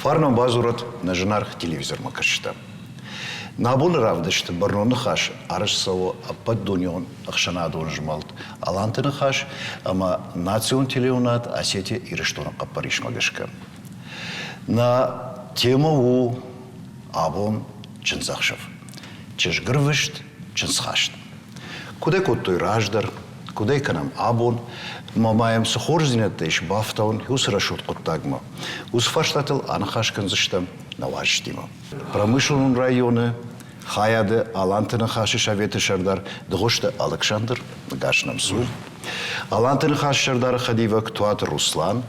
Фарнон бадзурӕд нӕ зынаргъ телевизормӕ кӕсджытӕ. Нӕ абоны равдысты бӕрнон ныхас арӕзт цӕуы ӕппӕтдунеон ӕхсӕнадон змӕлд Аланты ныхас ӕмӕ национ телеуынад Осетия Ирыстоны хъӕппӕрисмӕ гӕсгӕ. Нӕ темӕ у абон чындзӕхсӕв. Чызгырвыст, чындзхаст. Куыд ӕй кодтой раздӕр, куыд ӕй кӕнӕм абон, ӕмӕ ма йӕм цы хорздзинӕдтӕ ис бафтауын уыцы рӕсугъд хъуыддагмӕ, уыцы фарстатыл аныхас кӕндзыстӕм нӕ уазджытимӕ. Промышленнон районы хайады Аланты Ныхасы советы сӕрдар Дыгъуызты Алыксандр, ныгас нӕм цу, Аланты Ныхасы сӕрдары хӕдивӕг Туаты Руслан,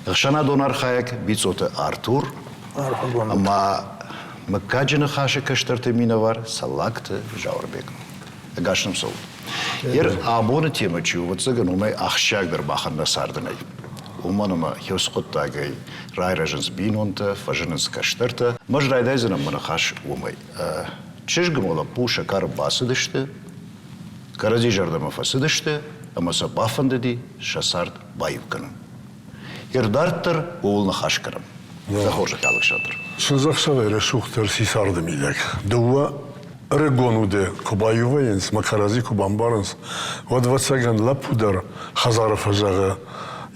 ӕхсӕнадон архайӕг Бицъоты Артур ӕмӕ мыггаджы Ныхасы кӕстӕрты минӕвар Цӕллагты Зауырбег. Ӕгас нӕм цӕут. Ер абоны темӕ чи у, ӕвӕццӕгӕн, уымӕй ахсджиагдӕр махӕн нӕ царды нӕй. Уымӕн ӕмӕ хиуц хъуыддагӕй райрӕзынц бинонтӕ, фӕзынынц кӕстӕртӕ. Мӕз райдайдзынӕн мӕ ныхас уымӕй. Чызг ӕмӕ лӕппу сӕ кары бацыдысты, кӕрӕдзи зӕрдӕмӕ фӕцыдысты ӕмӕ сӕ бафӕндыди сӕ цард баиу кӕнын. Ир дарддӕр ууыл ныхас кӕнӕм. Дӕ хорзӕх, Алыксандр. Чындзӕхсӕвӕй рӕсугъддӕр ци царды мидӕг. Дыууӕ ӕрыгон уды куы баиу вӕййынц мӕ кӕрӕдзи куы бамбарынц, уӕд, ӕвӕццӕгӕн, лӕппу дӕр хӕдзары фӕзӕгъы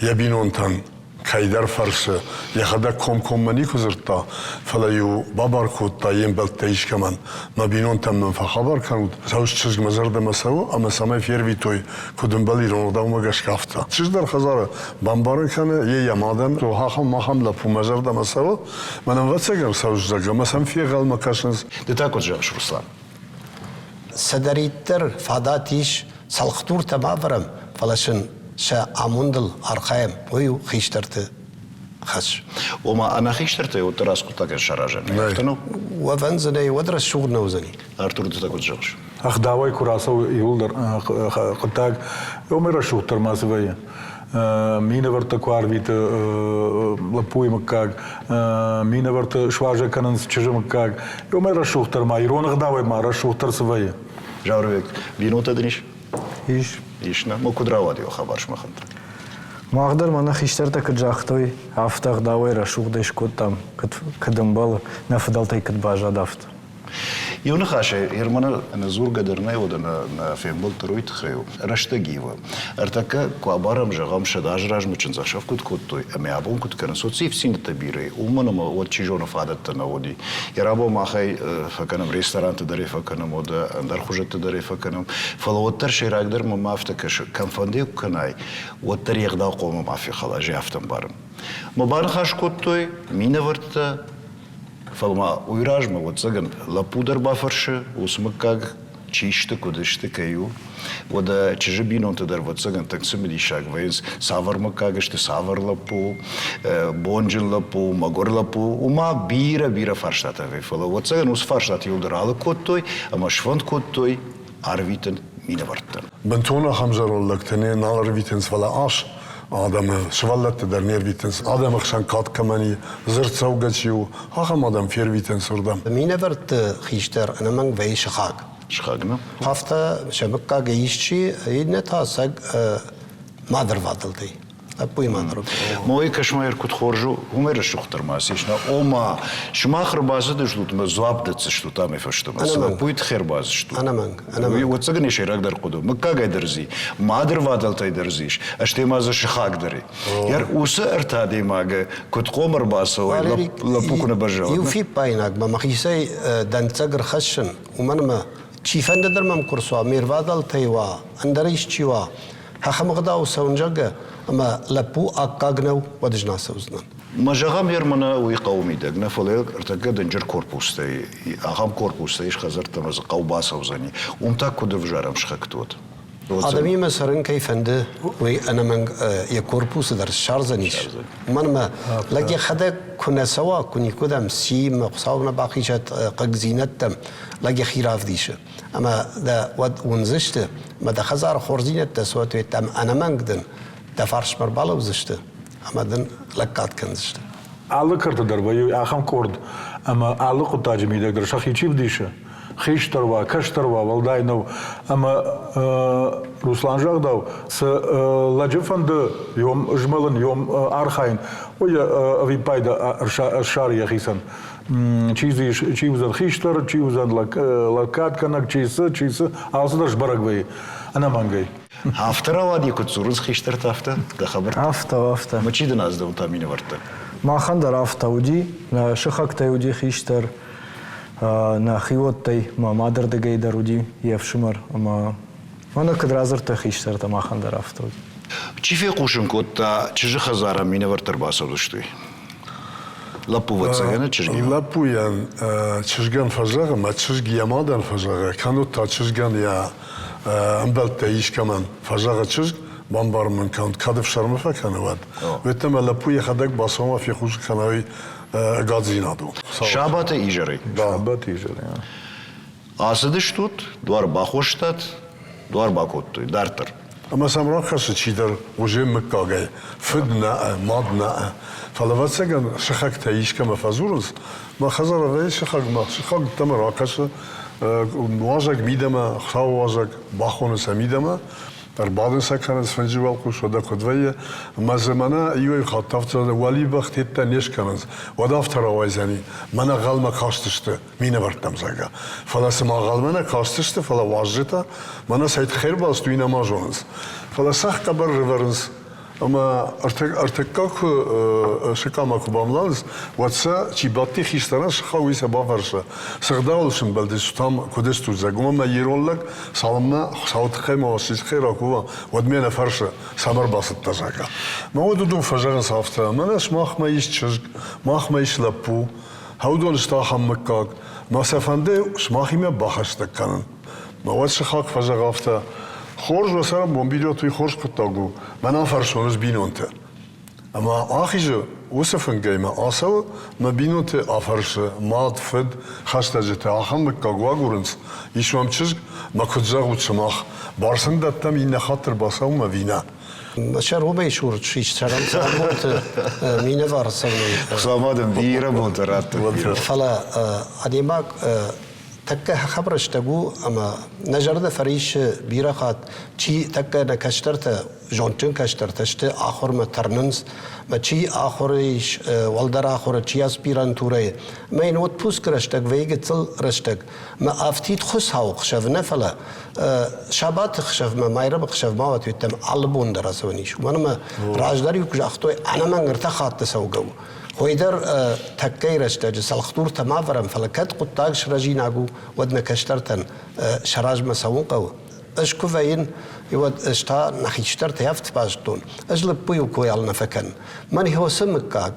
йӕ бинонтӕн, кӕйдӕр фӕрсы, йӕхӕдӕг комкоммӕ никуы дзырдта, фӕлӕ-иу бабар кодта йе мбӕлттӕ искӕмӕн, мӕ бинонтӕм мын фӕхабар кӕнут, цӕуыс чызг мӕ зӕрдӕмӕ цӕуы ӕмӕ цӕмӕй фервитой, куыд ӕмбӕлы ирон ӕгъдаумӕ гӕсгӕ, афтӕ. Чызг дӕр хӕдзары бамбарын кӕны, йе йӕ мадӕн, ахӕм ахӕм лӕппу мӕ зӕрдӕмӕ цӕуы, мӕн ӕвӕццӕгӕн цӕуыс, зӕгъгӕ, ӕмӕ сӕм фегъӕлмӕ кӕсынц. Ды та куыд зӕгъыс, Руслан? Цыдӕриддӕр фадат ис, цӕлхдуртӕ бавӕрӕм, фӕлӕ сын сӕ амондыл архайӕм, уый у хистӕрты хӕс. Ома ӕнӕ хистӕртӕй уӕддӕр ацы хъуыддагӕн саразӕн нӕй, афтӕ нӕу? Уӕвӕн дзы нӕй, уӕд рӕсугъд нӕ уыдзӕни. Артур, ды та куыд зӕгъыс? Ӕгъдауӕй куы рацӕуы иууылдӕр хъуыддаг, уымӕй рӕсугъддӕр ма цы вӕййы. Минӕвӕрттӕ куы арвиты лӕппуйы мыггаг, минӕвӕртты суазӕг кӕнынц чызджы мыггаг, уымӕй рӕсугъддӕр ма, ирон ӕгъдауӕй ма рӕсугъддӕр цы вӕййы. Зауырбег, бинонтӕ дын ис? Ис. Ис нӕ? Мо куыд рауад иу хабар сымахӕн та? Мах дӕр мӕнӕ хистӕртӕ куыд загътой, афтӕ ӕгъдауӕй рӕсугъдӕй скодтам, куыд, куыд ӕмбӕлы, нӕ фыдӕлтӕй куыд баззад, афтӕ. Иу ныхасӕй, Германы ӕнӕдзургӕ дӕр нӕ уыд ӕмӕ нӕ фембӕлд дӕр уый тыххӕй у. Рӕстӕг ивы. Ӕртӕккӕ куы абарӕм, зӕгъӕм, 100 азы размӕ чындзӕхсӕв куыд кодтой ӕмӕ абон куыд кӕнынц, уӕд ивддзинӕдтӕ бирӕ и. Уымӕн ӕмӕ уӕд чи зоны фадӕттӕ нӕ уыди. Йӕ рабон махӕй фӕкӕнӕм ресторанты дӕр ӕй фӕкӕнӕм, уӕдӕ ӕндӕр хуызӕтты дӕр ӕй фӕкӕнӕм. Фӕлӕ уӕддӕр сӕйрагдӕр мӕм афтӕ кӕсы, кӕмфӕнды куы кӕнай, уӕддӕр йе гъдау хъуамӕ ма фехала, ӕз ӕй афтӕ ӕмбарын. Мӕ баныхас кодтой минӕвӕрттӕ, Фӕлӕ ма уый размӕ, ӕвӕццӕгӕн, лӕппу дӕр бафӕрсы, уыцы мыггаг чи сты, куыд сты, кӕй у. Уӕдӕ чызджы бинонтӕ дӕр, ӕвӕццӕгӕн, тынг цымыдисаг вӕййынц, цавӕр мыггаг сты, цавӕр лӕппу, бонджын лӕппу, мӕгуыр лӕппу. Уымӕ бирӕ-бирӕ фарстатӕ вӕййы. Фӕлӕ, ӕвӕццӕгӕн, уыцы фарстатӕ иуылдӕр алыг кодтой ӕмӕ сфӕнд кодтой арвитын минӕвӕрттӕн. Бынтон ахӕм зӕронд лӕгтӕ не нал ӕрвитынц, фӕлӕ ас адӕмы, сывӕллӕтты дӕр не рвитынц. Адӕмы хсӕн кад кӕмӕн и, дзырддзӕугӕ чи у, ахӕм адӕм фервитынц уырдӕм. Минӕвӕртты хистӕр ӕнӕмӕнг вӕййы сыхаг. Сыхаг, нӕ? Афтӕ сӕ мыггагӕй исчи, иннӕ та сӕг мадырвадӕлтӕй. Лӕппуйы мад Мой кӕсмайыр куыд хорз у, уымӕй рӕсугъддӕр ма цы ис. Ома, сымах ӕрбацыдыстут мӕ дзуапп дӕтдзыстут амӕй фӕстӕмӕ. Цы лӕппуйы тыххӕй ӕрбацыдыстут? Ӕнӕмӕнг, ӕнӕмӕнг. Ӕвӕццӕгӕн йӕ сӕйрагдӕр хъуыды. Мыггагӕй дӕр дзы и, мадырвадӕлтӕй дӕр дзы ис, стӕй ма дзы сыхаг дӕр и. Уыцы ӕртӕ адӕймагы куыд хъом ӕрбацӕуой, лӕппу куы нӕ баззайа. Иу фиппаинаг ма мӕхицӕй дӕнцӕг ӕрхӕссын, уымӕн ӕмӕ чифӕнды дӕр мӕм куы рцуа, ме рвадӕлтӕй уа, ӕндӕр исчи уа, Ахӕм ӕгъдау цӕуын, зӕгъгӕ, ӕмӕ лӕппу аккаг нӕу, уӕд ӕз нӕ ацӕудзынӕн. Ма зӕгъӕм, Германы уый хъӕуы мидӕг нӕ, фӕлӕ ӕртӕккӕ дынджыр корпустӕй, ахӕм корпустӕ ис хӕдзӕрттӕ ӕмӕ дзы хъӕу бацӕудзӕни. Уым та куыд ӕвзарӕм сыхӕгты уӕд? Адӕмимӕ цӕрын кӕй фӕнды, уый ӕнӕмӕнг йӕ корпусы дӕр ссардзӕнис. Уымӕн ӕмӕ лӕг йӕхӕдӕг куы нӕ цӕуа, куы никуыдӕм симы, Хуыцау нӕ бахизӕд хъыгдзинӕдтӕм, лӕг йӕхи равдисы. Ӕмӕ дӕ уӕд уындзысты, ӕмӕ дӕ хӕдзары хорздзинӕдтӕ цы уӕд уедтам, ӕнӕмӕнг дын дӕ фарсмӕ ӕрбалӕудзысты ӕмӕ дын лӕггад кӕндзысты. Алы кӕрты дӕр вӕййы ахӕм къорд, ӕмӕ алы хъуыддаджы мидӕг дӕр сӕхи чи вдисы. Хистӕр уа, кӕстӕр уа, уӕлдай нӕу. Ӕмӕ Руслан загъдау, цы лӕджы фӕнды йом змӕлын, йом архайын, уый ӕвиппайды ссары йӕхицӕн. Чи дзы ис, чи уыдзӕн хистӕр, чи уыдзӕн лӕггадгӕнӕг, чи цы, чи цы, алцыдӕр сбӕрӕг вӕййы ӕнӕмӕнгӕй. Афтӕ рауади, куыд дзурынц хистӕртӕ, афтӕ дӕ хабӕрттӕ? Афтӕ, афтӕ. Мӕ чи дын аздӕуын та минӕвӕрттӕ? Махӕн дӕр афтӕ уыди. Нӕ сыхӕгтӕй уыди хистӕр, нӕ хиуӕттӕй, мӕ мадырдыгӕй дӕр уыди йе фсымӕр. Ӕмӕ мӕнӕ куыд радзырдта хистӕртӕ, махӕн дӕр афтӕ уыди. Чи фехъусын кодта, чызджы хӕдзарӕн минӕвӕрттӕ ӕрбацӕудзысты? Лӕппу ӕвӕццӕгӕн чызгимӕ? Лӕппуйӕн чызгӕн фӕзӕгъы, мӕ чызг йӕ мадӕн фӕзӕгъы, кӕннод та чызгӕн йӕ ӕмбӕлттӕ искӕмӕн фӕзӕгъы чызг, бамбарын мын кӕнут, кӕд ӕфсӕрмы фӕкӕны, уӕд. Уӕдта мӕ лӕппу йӕхӕдӕг бацӕуа фехъусын кӕна, уый ӕгаддзинад у. Сабаты изӕрӕй? Сабаты изӕрӕй. Ацыдыстут, дуар бахостат, дуар бакодтой. Дарддӕр. Ӕмӕ сӕм рахӕссы чидӕр уже мыггагӕй, фыд нӕ, мад нӕ. Фӕлӕ, ӕвӕццӕгӕн, сыхӕгтӕ искӕмӕ фӕдзурынц, мӕ хӕдзары вӕййы сыхагмӕ, сыхӕгтӕм ракӕсы уазӕг мидӕмӕ, Хуыцауы уазӕг, бахоны сӕ мидӕмӕ, ӕрбадын сӕ кӕнынц фынджы уӕлхъус, уӕдӕ куыд вӕййы. Ӕмӕ дзы мӕнӕ иуӕй хатт афтӕ уӕлибӕх тедтӕ не скӕнынц, уӕд афтӕ рауайдзӕни, мӕнӕ гъӕлмӕ кастысты минӕвӕрттӕм, зӕгъгӕ. Фӕлӕ цыма гъӕлмӕ нӕ кастысты, фӕлӕ уазджытӕ мӕнӕ цӕй тыххӕй ӕрбацыд, уый нӕма зонынц. Фӕлӕ цӕхх хъӕбӕр рывӕрынц ӕмӕ ӕртыккаг куы сыкъамӕ куы бамлӕнынц, уӕд сӕ чи бадти хистӕрӕн сыхаг, уый сӕ бафӕрсы, цы гъдауыл сымбӕлдыстут ам, куыд стут, зӕгъ, уымӕн мӕ ирон лӕг цалынмӕ Хуыцауы тыххӕй ма уӕ тыххӕй ракува, уӕдмӕ нӕ фӕрсы, цӕмӕ ӕрбацыдтӕ, зӕгъгӕ. Мӕ уӕд уыдон фӕзӕгъынц афтӕ, мӕнӕ сымахмӕ ис чызг, махмӕ ис лӕппу, Уыдон сты ахӕм мыггаг, мӕ сӕ фӕнды сымахимӕ бахӕстӕг кӕнын. Мӕ уӕд сыхаг фӕзӕгъы афтӕ, хорз уӕ цӕрӕнбон бирӕт уый хорз хъуыддаг у, мӕнӕн фӕрсон ӕз бинонты. Ӕмӕ ахизы уыцы фынгӕй мӕ ацӕуы, мӕ бинонты афӕрсы, мад, фыд, хӕстӕджытӕ ахӕм мыггаг у агурынц, ис уӕм чызг, мӕ куыд зӕгъут сымах, бар сын дӕттӕм иннӕ хатт ӕрбацӕуынмӕ ӕви нӕ? Сӕр уымӕй сур ис цӕрӕнбонты минӕвар цӕуынӕй. Хуыцаумӕ дын бирӕ бонтӕ радтӕд. Фӕлӕ адӕймаг тӕккӕ ахӕм рӕстӕг у, ӕмӕ нӕ зӕрдӕ фӕриссы бирӕ хатт, чи тӕккӕ нӕ кӕстӕртӕ, зондджын кӕстӕртӕ сты, ахуырмӕ тырнынц, мӕ чи ахуыры ис, уӕлдӕр ахуыры, чи аспирантурӕйы. Мӕ йын отпуск рӕстӕг вӕййы гыццыл рӕстӕг. Мӕ афтид Хуыцауы хсӕв нӕ, фӕлӕ сабаты хсӕвмӕ, майрӕмы хсӕвмӕ уӕд уыдтӕн алы бон дӕр ацӕуӕн ис. Уымӕн ӕмӕ раздӕр-иу куы загътой, ӕнӕмӕнг ӕртӕ хатты цӕугӕ у. Хойдӕр тӕккӕйы рӕстӕджы цӕлхдуртӕ ма вӕрӕм, фӕлӕ кӕд хъуыддаг сырӕзинаг у, уӕд нӕ кӕстӕртӕн сӕ размӕ цӕуын хъӕуы. Ӕз куы вӕййын, уӕд ӕз та нӕ хистӕртӕй афтӕ базыдтон. Ӕз лӕппуйы кой ал нӕ фӕкӕн. Мӕн хосы мыггаг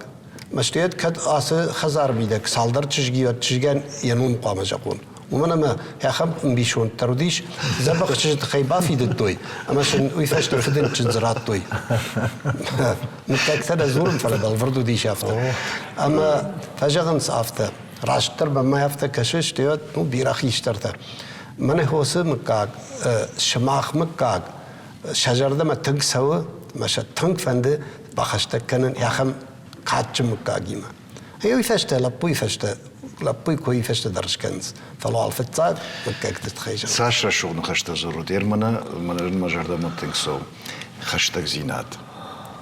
Мӕстыйӕд кӕд ацы хӕдзары мидӕг цалдӕр чызги уӕд чызгӕн йӕ ном хъуамӕ зӕгъон. Уымӕн ӕмӕ ахӕм ӕмбисонд дӕр уыдис, дзӕбӕх чызджы тыххӕй бафидыдтой ӕмӕ сын уый фӕстӕ фыдынд чындзы радтой. Мыггӕгтӕ нӕ дзурын, фӕлӕ бӕлвырд уыдис афтӕ. Ӕмӕ фӕзӕгъынц афтӕ, растдӕр мӕнмӕ афтӕ кӕсы, стӕй уӕд ну, бирӕ хистӕртӕ. Мӕнӕ хосы мыггаг, сымах мыггаг сӕ зӕрдӕмӕ тынг цӕуы ӕмӕ сӕ тынг фӕнды бахӕстӕг кӕнын ахӕм кадджын мыггагимӕ. Уый фӕстӕ лӕппуйы фӕстӕ лӕппуйы койы фӕстӕ дӕр скӕнынц, фӕлӕ уал фыццаг мыггӕгты тыххӕй зӕгъын. Цас рӕсугъд ныхӕстӕ дзурут, мӕнӕ мӕ зӕрдӕмӕ тынг цӕуы хӕстӕгдзинад,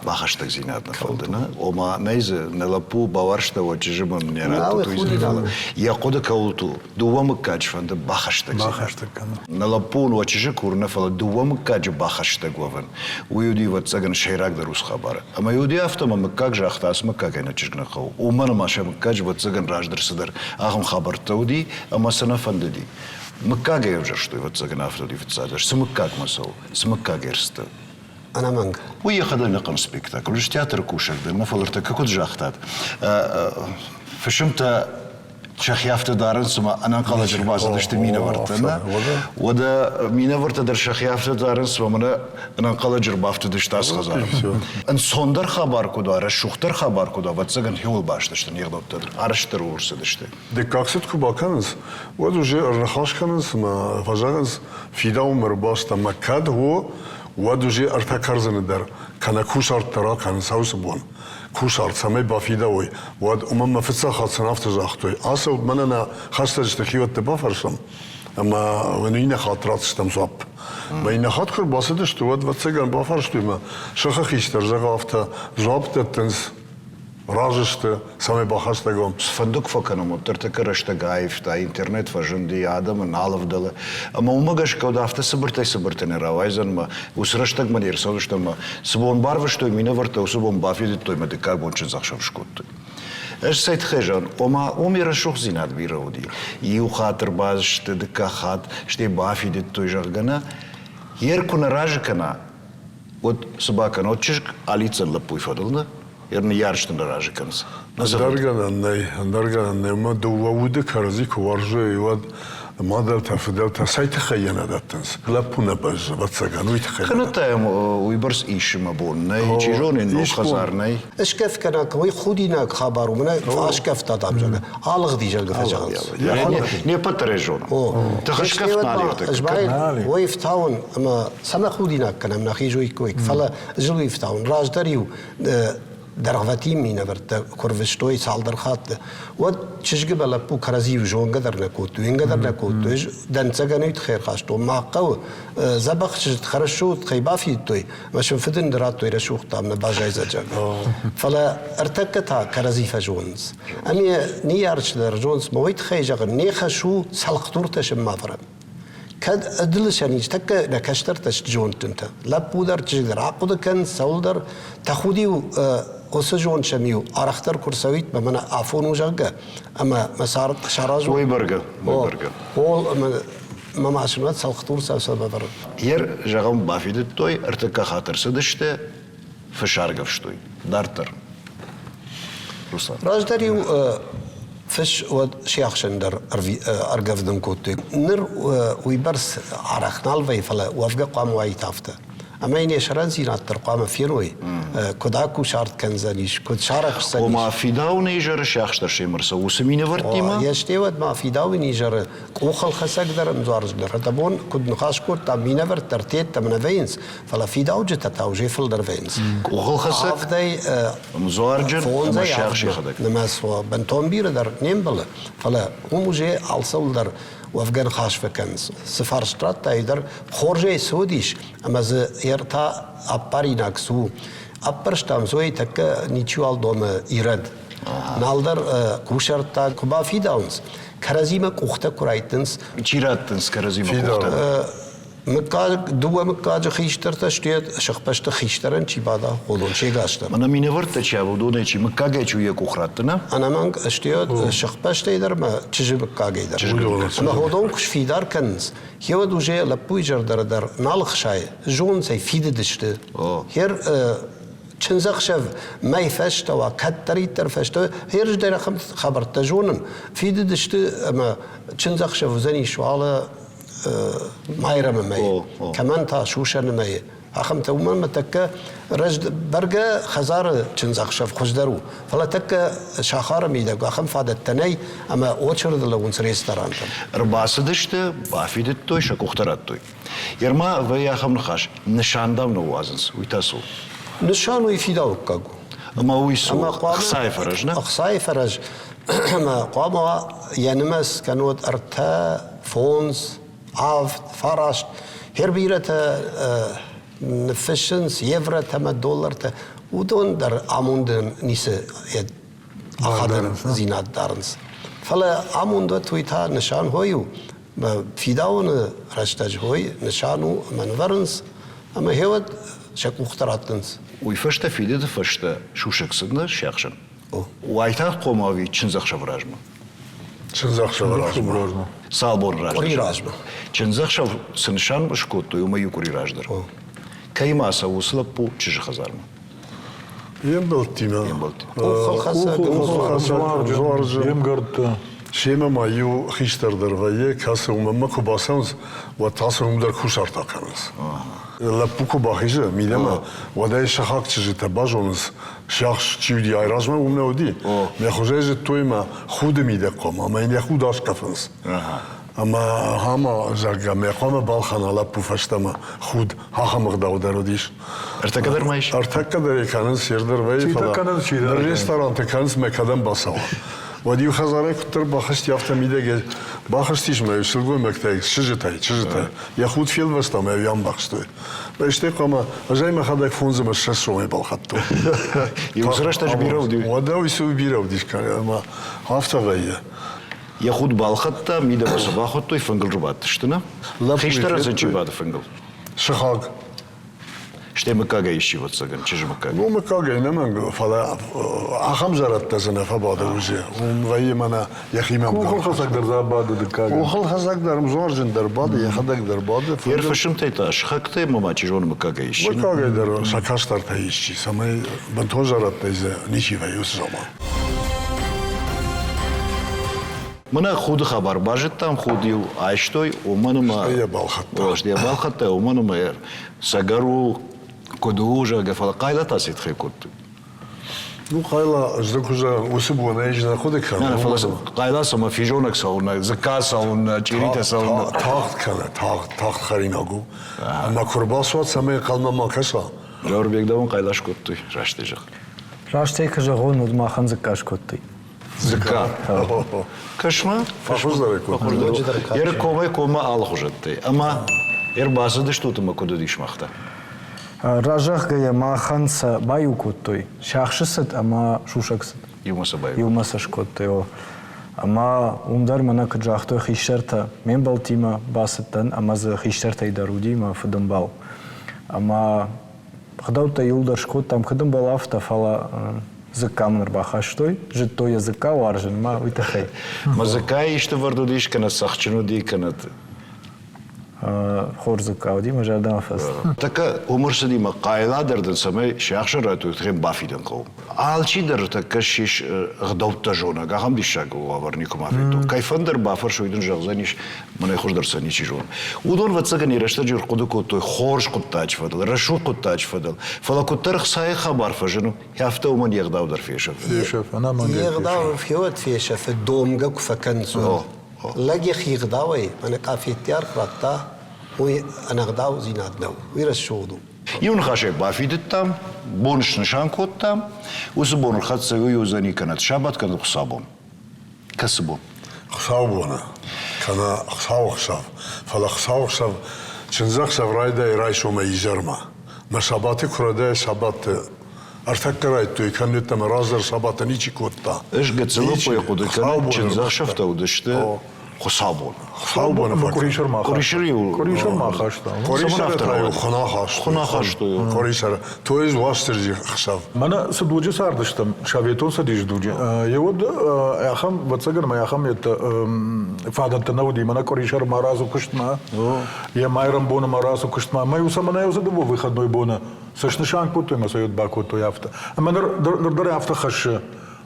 бахӕстӕгдзинад нӕ фӕлды, нӕ? Ома, нӕй дзы, нӕ лӕппу бауарзта уӕ чызджы мын не радтут, уый дзы фӕлӕ йӕ хъуыды кӕуылты у, дыууӕ мыггаджы фӕнды бахӕстӕгдзинад. Бахӕстӕг кӕнын. Нӕ лӕппу уӕ чызджы кур нӕ, фӕлӕ дыууӕ мыггаджы бахӕстӕг уӕвын, уый уыди, ӕвӕццӕгӕн, сӕйрагдӕр уыцы хабар. Ӕмӕ уыди афтӕ, ӕмӕ мыггаг загъта, ацы мыггагӕй нӕ чызг нӕ хъӕуы. Уымӕн ӕмӕ сӕ мыггаджы, ӕвӕццӕгӕн, раздӕр цыдӕр ахӕм хабӕрттӕ уыди, ӕмӕ сӕ нӕ фӕндыди. Мыггагӕй ӕвзӕрстой, ӕвӕццӕгӕн, афтӕ уыди фыццаджы. Цы мыггагмӕ цӕуы, цы мыггаг ӕрцыд? Ӕнӕмӕнг. Уый йӕхӕдӕг ӕнӕхъӕн спектакль. Ӕз театры кусӕг дӕн, нӕ фӕлӕ ӕртӕккӕ куыд загътат, фысымтӕ сӕхи афтӕ дарынц, цыма ӕнӕнхъӕлӕджы ӕрбацыдысты минӕвӕрттӕ. Нӕ? Уӕдӕ минӕвӕрттӕ дӕр сӕхи афтӕ дарынц, цыма мӕнӕ ӕнӕнхъӕлӕджы ӕрбафтыдысты ацы хӕдзары. Ӕнцондӕр хабар куыд уа, рӕсугъддӕр хабар куыд уа, ӕвӕццӕгӕн, хиуыл баст сты не гъдӕуттӕ дӕр, арӕзтдӕр ууыл цыдысты. Дыккаг цыд куы бакӕнынц, уӕд уже ӕрныхас кӕнынц ӕмӕ фӕзӕгъынц, фидауынмӕ ӕрбацыд ӕмӕ кӕд о, Уӕд уже ӕртӕ кӕрдзыны дӕр, кӕнӕ кусарт дӕр акӕнынц уыцы бон. Кусарт цӕмӕй бафидауой, уӕд уымӕн мӕ фыццаг хатт сын афтӕ загътой, ацӕут мӕнӕ нӕ хӕстӕджыты хиуӕтты бафӕрсӕм, ӕмӕ уын иннӕ хатт ратдзыстӕм дзуапп. Мӕ иннӕ хатт куы ӕрбацыдысты, уӕд, ӕвӕццӕгӕн, бафарстой мӕ сыхы хистӕр, зӕгъы, афтӕ дзуапп дӕттынц, разы сты, цӕмӕй бахӕстӕг уӕм. Цыфӕнды куы фӕкӕнӕм, уӕддӕр тӕккӕ рӕстӕг аивта, интернет фӕзынди, адӕмы нал ӕвдӕлы. Ӕмӕ уымӕ гӕсгӕ уӕд афтӕ цыбыртӕй-цыбыртӕ нӕ рауайдзӕн ӕмӕ уыцы рӕстӕгмӕ не рцӕудзыстӕм ӕмӕ цы бон барвыстой минӕвӕрттӕ, уыцы бон бафидыдтой ӕмӕ дыккаг бон чындзӕхсӕв скодтой. Ӕз цӕй тыххӕй зӕгъын, ома уым йӕ рӕсугъддзинад бирӕ уыди. Иу хатт ӕрбацыдысты, дыккаг хатт, стӕй бафидыдтой, зӕгъгӕ, нӕ. Йе ркуы нӕ разы кӕна, уӕд цы бакӕна, уӕд чызг алидздзӕн лӕппуйы фӕдыл, нӕ? Йӕ ныййарджыты нӕ разы кӕнынц. Ӕндӕргӕнӕн нӕй, ӕндӕргӕнӕн нӕй. Уымӕ дыууӕ уды кӕрӕдзи куы уарзой, уӕд мадӕлтӕ, фыдӕлтӕ цӕй тыххӕй йӕ нӕ дӕттынц? Лӕппу нӕ бӕззы, ӕвӕццӕгӕн, уый тыххӕй. Кӕнӕ та йӕм уыйбӕрц исы мӕ бон нӕй, чи зоны, ног хӕдзар нӕй. Ыскӕф кӕнӕг уый худинаг хабар у, мӕнӕ аскӕфта дам, зӕгъгӕ, алыгъди, зӕгъгӕ, фӕзӕгъынц. Не ппӕт дӕр ӕй зонӕм. Тыхыскӕфт нал ис. Уый ӕфтауын ӕмӕ цӕмӕ худинаг кӕнӕм нӕхи зоиккой, фӕлӕ зыл ифтауын. Раздӕр-иу дӕргъвӕтин минӕвӕрттӕ куы рвыстой цалдӕр хатты, уӕд чызгы мӕ лӕппу кӕрӕдзийы зонгӕ дӕр нӕ кодтой, уынгӕ дӕр нӕ кодтой. Ӕз дӕнцӕгӕн уый тыххӕй ӕрхастон. Мах хъӕуы дзӕбӕх чызджыты хӕрзсугъд кӕй бафидыдтой, ӕмӕ сын фыдынд радтой рӕсугъд дам нӕ баззайдзӕн, зӕгъгӕ. Фӕлӕ ӕртӕккӕ та кӕрӕдзи фӕзонынц. Ӕмӕ ныййарджытӕ дӕр зонынц, мӕ уый тыххӕй зӕгъын, не хӕс у цӕлхдуртӕ сын ма вӕрӕм. Кӕд ӕдылысӕн ис тӕккӕ нӕ кӕстӕртӕ сты зондджынтӕ. Лӕппу дӕр, чызг дӕр ахъуыды кӕн, цӕуылдӕр. Тӕхуд-иу уыцы зонд сӕм-иу арӕхдӕр куы рцӕуид, мӕ мӕнӕ афон у, зӕгъгӕ, ӕмӕ мӕ цард саразон. Уый бӕргӕ, уый бӕргӕ. Ол ӕмӕ мӕ машинӕ цӕлхдур сӕвӕрын. Ер, зӕгъӕм, бафидыдтой, ӕртыккаг хатт ӕрцыдысты, фыс аргӕвстой. Дарддӕр. Руслан. Раздӕр-иу фыс уӕд сиахсӕн дӕр ӕргӕвдын кодтой. Ныр уыйбӕрц арӕх нал вӕййы, фӕлӕ уӕвгӕ хъуамӕ уаид афтӕ. Ӕмӕ йын йӕ сӕрӕндзинад дӕр хъуамӕ феной, куыд акусарт кӕндзӕнис, куыд сарӕхсдзӕнис. Ома фидауыны изӕры сиахс дӕр семӕ рцӕуы уыцы минӕвӕрттимӕ? Йе стӕй ма фидауыны изӕры къухылхӕцӕг дӕр ӕмдзуарджын дӕр. Фӕдӕбон куыд ныхас кодтам, минӕвӕрттӕ ӕртӕ нӕ вӕййынц, фӕлӕ фидауджытӕ та уже фылдӕр вӕййынц. Къухылхӕцӕг, Авдӕй ӕмдзуарджын ӕмӕ фондзӕй сиахс йӕхӕдӕг. нымӕц уа бынтон бирӕ дӕр не мбӕлы, фӕлӕ уым уже алцӕуыл дӕр уӕвгӕ ныхас фӕкӕнынц. Цы фарст радтай дӕр хорзӕй цы уыдис, ӕмӕ дзы ӕртӕ аппаринаг цы у. Аппӕрстам Зои тӕккӕ ничиуал домы ирӕд. Налдӕр кусӕрттаг куы бафидауынц, кӕрӕдзимӕ къухтӕ куы райттынц. Чи раттынц кӕрӕдзимӕ къухтӕ? Мыггаг, дыууӕ мыггаджы хистӕртӕ сты, сыхбӕсты хистӕрӕн чи бада, уыдон се гас дӕр. Мӕнӕ минӕвӕрттӕ чи уыдонӕй чи мыггагӕй чи у йӕ къух раттына? Ӕнӕмӕнг сты сыхбӕстӕй дӕр ӕмӕ чызджы мыггагӕй дӕр. Ӕмӕ уыдон куы сфидар кӕнынц, гъеуӕд уже лӕппуйы зӕрдӕ дӕр нал ӕхсайы, зонынц ӕй, фидыд сты. Гъер чындзӕхсӕв мӕй фӕстӕ уа, кӕддӕриддӕр фӕстӕ, гъер дӕр ахӕм хабӕрттӕ зонын, фидыд сты ӕмӕ чындзӕхсӕв уыдзӕнис уалӕ Майрӕмы мӕйы, кӕмӕн та сусӕны мӕйы. Ахӕмтӕ уымӕн ӕмӕ тӕккӕ бӕргӕ хӕдзары чындзӕхсӕв хуыздӕр у, фӕлӕ тӕккӕ сахары мидӕг ахӕм фадӕттӕ нӕй ӕмӕ очереды лӕууынц ресторантӕм. Ӕрбацыдысты, бафидыдтой, сӕ къухтӕ радтой. Ерма вӕййы ахӕм ныхас, нысан дам ныууадзынц, уый та цы у? Нысан уый фидауыккаг у. Ӕмӕ уый цы у? Ӕхцайы фӕрӕз, нӕ? Ӕхцайы фӕрӕз ӕмӕ хъуамӕ уа йӕ нымӕц кӕнод ӕртӕ, фондз, авд, фараст. Хер бирӕтӕ ныффыссынц евротӕ ӕмӕ доллартӕ. Уыдон дӕр амондӕн ницы ахадындзинад дарынц. Фӕлӕ амонд уӕд уый та нысан хой у. Фидауыны рӕстӕджы хой нысан у ӕмӕ нывӕрынц ӕмӕ гъеуӕд сӕ къухтӕ раттынц. Уый фӕстӕ фидыды фӕстӕ сусӕг цыд нӕ сиахсӕн. Уайтагъд хъомау ӕви чындзӕхсӕвы размӕ? Чындзӕхсӕвы размӕ. Цал боны раздӕр? Къуыри размӕ. Чындзӕхсӕв цы нысан скодтой, уымӕй иу къуыри раздӕр. Кӕимӕ ацӕуы уыцы лӕппу чызджы хӕдзармӕ? Йе мбӕлттимӕ. Йе мбӕлттимӕ. Къухылхӕцӕг, Къухылхӕцӕг, Йе мгӕрттӕ. Семӕ ма иу хистӕр дӕр вӕййы, кӕцы уымӕн куы бацӕуынц, уӕд та сын уым дӕр кусарт акӕнынц. Лӕппу куы бахизы мидӕмӕ, уӕд ӕй сыхаг чызджытӕ базонынц, Сиахс чи уыди, айразмӕ уым нӕ уыди. Мӕ хуызӕй зыдтой мӕ худы мидӕг хъуамӕ, ӕмӕ йын йӕ худ аскъӕфынц. Ӕмӕ ахӕм, зӕгъгӕ, мӕ хъуамӕ балхӕна лӕппу фӕстӕмӕ худ, ахӕм ӕгъдау дӕр уыдис. Ӕртӕккӕ дӕр ма ис? Ӕртӕккӕ дӕр ӕй кӕнынц, се рдӕр вӕййы, фӕлӕ ныр ресторанты кӕнынц, мӕ кӕдӕм бацӕуа. Уӕд иу хӕдзарӕй куыддӕр бахызти, афтӕ мидӕгӕй бахызтис мӕ сылгоймӕгтӕй, чызджытӕй, чызджытӕ. Йӕ худ фелвӕста ӕмӕ йӕ амбӕхстой. Стӕй хъуамӕ ӕз ӕй мӕхӕдӕг 25 сомӕй балхӕдтон. Иу рӕстӕджы бирӕ уыди. Уӕдӕ уый цы бирӕ уыдис, ӕмӕ афтӕ вӕййы. Йӕ худ балхӕдта, мидӕмӕ сӕ бахуыдтой, фынгыл рбадтысты, нӕ? Хистӕрӕн сын чи бады фынгыл? Сыхаг. Стӕй мыггагӕй исчи, ӕвӕццӕгӕн, чызджы мыггаг. Ну, мыггагӕй нӕмӕнг, фӕлӕ ахӕм зӕрӕдтӕ дзы нӕ фӕбады уыдзӕ. Уым вӕййы мӕнӕ йӕхимӕ. Къухылхӕцӕг дӕр дзы бады дыккаг. Къухылхӕцӕг дӕр, ӕмдзуарджын дӕр бады, йӕхӕдӕг дӕр бады. Йе рфысымтӕй та сыхӕгтӕй ӕмӕ ма чи зоны мыггагӕй исчи. Мыггагӕй дӕр сӕ кӕстӕртӕй исчи, цӕмӕй бынтон зӕрӕдтӕй дзы ничи вӕййы уыцы заман. Мӕнӕ худы хабар базыдтам, худ-иу айстой, уымӕн ӕмӕ... Стӕй йӕ балхӕдта. Стӕй йӕ балхӕдта, уымӕн ӕмӕ цӕгӕр у, куыд у, зӕгъгӕ, фӕлӕ хъайла та цитхӕй кодтой. Ну, хъайла, ӕз дӕ куы зӕгъын, уыцы бон ӕй нӕ хъуыды кӕнын. Нӕ, фӕлӕ хъайла цӕмӕ физонӕг цӕуылнӕ, дзыкка цӕуылнӕ, чъиритӕ цӕуылнӕ. Тагъд кӕны, тагъд, тагъд хӕринаг у. Ӕмӕ куы рбацуа, цӕмӕй хъалмӕ ма кӕса. Зауырбег дӕуӕн хъайла скодтой, растӕй зӕгъ. Растӕй куы зӕгъон, уӕд махӕн дзыкка скодтой. Дзыкка. Кӕс-ма. Фӕхуыздӕр кодтой. Ер комӕй коммӕ алыхуызӕттӕй. Ӕмӕ ӕрбацыдыстут ӕмӕ куыд уыдис мах та? Разӕгъгӕйӕ махӕн сӕ баиу кодтой. Сиахсы цыд ӕмӕ сусӕг цыд. Иумӕ сӕ баиу. Иумӕ сӕ скодтой, о. Ӕмӕ уым дӕр мӕнӕ куыд загътой хистӕртӕ, ме мбӕлттимӕ бацыдтӕн ӕмӕ дзы хистӕртӕй дӕр уыди мӕ фыдӕмбал. Ӕмӕ гъдӕуттӕ иуылдӕр скодтам, куыд ӕмбӕлы, афтӕ, фӕлӕ дзыкка мын ӕрбахастой, зыдтой йӕ дзыкка уарзынмӕ, уый тыххӕй. Мӕ дзыккайы исты вӕрд уыдис, кӕнӕ цӕхджын уыди, кӕнӕ Хорз дзыкка уыди, мӕ зӕрдӕмӕ фӕцыд. Тӕккӕ уым ӕрцыди мӕ хъайла дӕр дын цӕмӕй сиахсы радтой, тыххӕй бафидын хъӕуы. Алчи дӕр тӕккӕ ссис ӕгъдӕуттӕ зонӕг, ахӕм диссаг уавӕр никуыма федтон. Кӕй фӕндыр бафӕрс, уый дын зӕгъдзӕнис, мӕнӕй хуыздӕр сӕ ничи зоны. Уыдон, ӕвӕццӕгӕн, йӕ рӕстӕджы ӕрхъуыды кодтой хорз хъуыддаджы фӕдыл, рӕсугъд хъуыддаджы фӕдыл. Фӕлӕ куыддӕр ӕхцайы хабар фӕзыны, афтӕ уымӕн йе гъдау дӕр фесӕфы. Фесӕфы, ӕнӕмӕнгӕй Йе гъдау феуӕд фесӕфы, домгӕ куы фӕкӕнынц, уӕд. Лӕг йӕхи гъдауӕй мӕнӕ къафетти аргъ радта, уый ӕнӕгъдаудзинад нӕу, уый рӕсугъд у. Иу ныхасӕй бафидыдтам, бон снысан кодтам, уыцы бон ӕрхӕццӕ уый уыдзӕни кӕнӕ сабат, кӕнӕ хуыцаубон. Кӕцы бон? Хуыцаубоны, кӕнӕ хуыцауӕхсӕв. Фӕлӕ хуыцауӕхсӕв чындзӕхсӕв райдайы райсомӕй изӕрмӕ. Мӕ сабаты куы райдайы сабаты ӕртӕккӕ райдтой, кӕм ӕмӕ раздӕр сабаты ничи кодта. Ӕз гыццыл лӕппуйы хъуыды кӕнын, чындзӕхсӕвтӕ уыдысты хуыцаубон. Хуыцаубоны Къуырисӕрмӕ Къуырисӕр-иу Къуырисӕрмӕ хаста. Къуырисӕры та-иу хуын ахастой. Хуын ахастой. Къуырисӕры. То есть Уастырджи хсӕв. Мӕнӕ цы дуджы цардыстӕм, Советон Цӕдисы дуджы, еуӕд ахӕм, ӕвӕццӕгӕн ма ахӕм фадӕттӕ нӕ уыди. Мӕнӕ къуырисӕр ма рацу куыстмӕ, йӕ майрӕмбоны ма рацу куыстмӕ. Мӕ иу цӕмӕн ӕй уыцы дыууӕ выходной боны цы снысан кодтой ӕмӕ сӕ бакодтой афтӕ. Ӕмӕ ныр дӕр афтӕ хӕссы,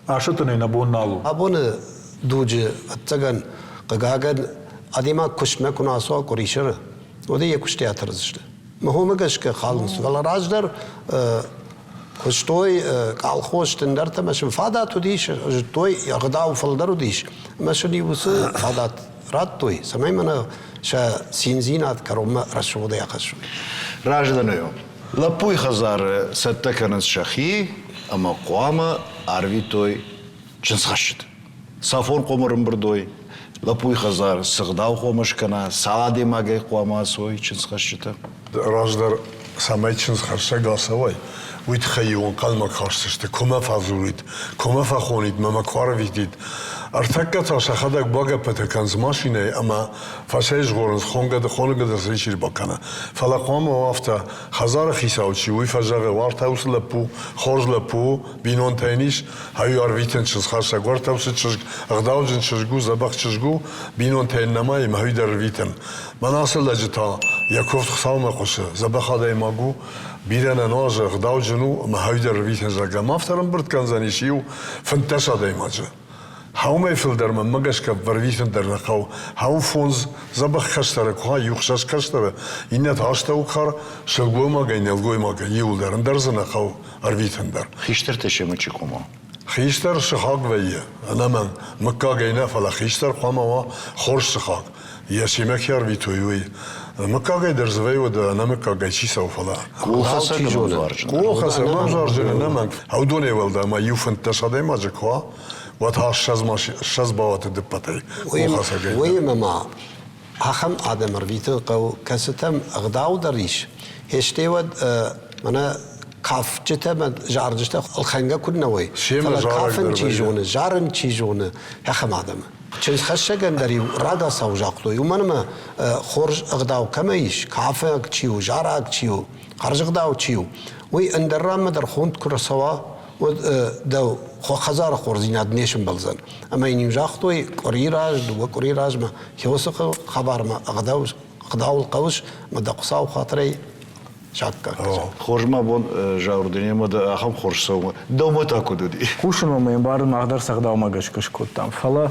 асӕттынӕй нӕ бон нал у. Абоны дуджы, ӕвӕццӕгӕн, хъыгагӕн, адӕймаг куыстмӕ куы нӕ ацӕуа къуырисӕры, уӕд ӕй йӕ куыстӕй атӕрдзысты. Мӕ гӕсгӕ халынц. Фӕлӕ раздӕр куыстой колхозты ӕндӕртӕ ӕмӕ сын фадат уыдис, зыдтой, ӕгъдау фылдӕр уыдис. Ӕмӕ сын-иу уыцы фадат радтой, цӕмӕй мӕнӕ сӕ циндзинад кӕронмӕ рӕсугъдӕй ахӕссой. Раздӕр лӕппуйы хӕдзары цӕттӕ кӕнынц сӕхи ӕмӕ хъуамӕ арвитой чындзхӕсджыты. Цафон хъуамӕ ӕрӕмбырд уой, лӕппуйы хӕдзар цы гъдау хъуамӕ скӕна, цал адӕймагӕй хъуамӕ ацӕуой чындзхӕсджытӕ? Раздӕр цӕмӕй чындзхӕссӕг ацӕуай, уый тыххӕй-иу ӕнхъӕлмӕ кастысты, куы мӕ фӕдзурид, куы мӕ фӕхонид, мӕ мӕ куы арвитид. Ӕртӕккӕ та сӕхӕдӕг багӕппытӕ кӕнынц машинӕйы ӕмӕ фӕцӕйзгъорынц, хонгӕ хонгӕ дӕр сӕ ничи бакӕна. Фӕлӕ хъуамӕ уа афтӕ, хӕдзары хицау чи, уый фӕзӕгъы, уартӕ уыцы лӕппу, хорз лӕппу у, бинонтӕ йын ис, ӕви арвитын чындзхӕссӕг, уартӕ уыцы чызг ӕгъдауджын чызг у, дзӕбӕх чызг у, бинонтӕ йын нӕма и, мӕ уый дӕр ӕрвитын. Мӕн ацы лӕджы та йӕ куывд Хуыцаумӕ хъуысы, дзӕбӕх адӕймаг у, бирӕ нӕ нуазы, ӕгъдауджын у ӕмӕ уый дӕр ӕрвитын, зӕгъгӕ, ма афтӕ ӕрӕмбырд кӕндзӕнис иу 15 адӕймаджы. Хъӕумӕ фылдӕр мӕнмӕ гӕсгӕ ӕрвитын дӕр нӕ хъӕуы. Хъӕуы фондз дзӕбӕх кӕстӕры куы уа, иу хсӕз кӕстӕры, иннӕтӕ астӕуккар, сылгоймагӕй, нӕлгоймагӕй иуылдӕр, ӕндӕр дзы нӕ хъӕуы ӕрвитын дӕр. Хистӕртӕ семӕ чи хъуамӕ? Хистӕр сыхаг вӕййы, ӕнӕмӕнг, мыггагӕй нӕ, фӕлӕ хистӕр хъуамӕ уа хорз сыхаг. Йӕ семӕ ки арвитой, уый. Мыггагӕй дӕр дзы вӕййы уӕдӕ ӕнӕмыггагӕй чи цӕуы, фӕлӕ. Къулхӕцӕг ӕмӕ ӕмдзуарджын. Къулхӕцӕг ӕмӕ ӕмдзуарджын ӕнӕмӕнг. Уыдонӕй уӕлдай ма иу 15 адӕймаджы куы уа, уӕд та 20 бауаты дыппӕтӕй къулхӕцӕгӕй. Уыимӕ ма ахӕм адӕм ӕрвитын хъӕуы, кӕцытӕм ӕгъдау дӕр ис. Стӕй уӕд мӕнӕ кафджытӕ ӕмӕ зарджытӕ ӕлхӕнгӕ куыд нӕ уой, фӕлӕ кафын чи зоны, зарын чи зоны, ахӕм адӕмы. Чындзхӕссӕгӕн дӕр-иу рагацау загътой, уымӕн ӕмӕ хорз ӕгъдау кӕмӕ ис, кафӕг чи у, зараг чи у, хӕрзӕгъдау чи у, уый ӕндӕр ранмӕ дӕр хонд куы рцӕуа, уӕд дӕу хӕдзары хорздзинад не сӕмбӕлдзӕн. Ӕмӕ йын-иу загътой, къуыри раз, дыууӕ къуыри размӕ Хеосы хабармӕ ӕгъдауыл хъӕуыс, ӕмӕ дӕ Хуыцауы хатырӕй саккаг. Хорз ма бон Заурдынемӕ дӕ ахӕм хорз цӕуы. Дӕумӕ та куыд уыди? Хъусын ӕмӕ ӕмбарын мах дӕр сӕ ӕгъдаумӕ гӕсгӕ скодтам. Фӕлӕ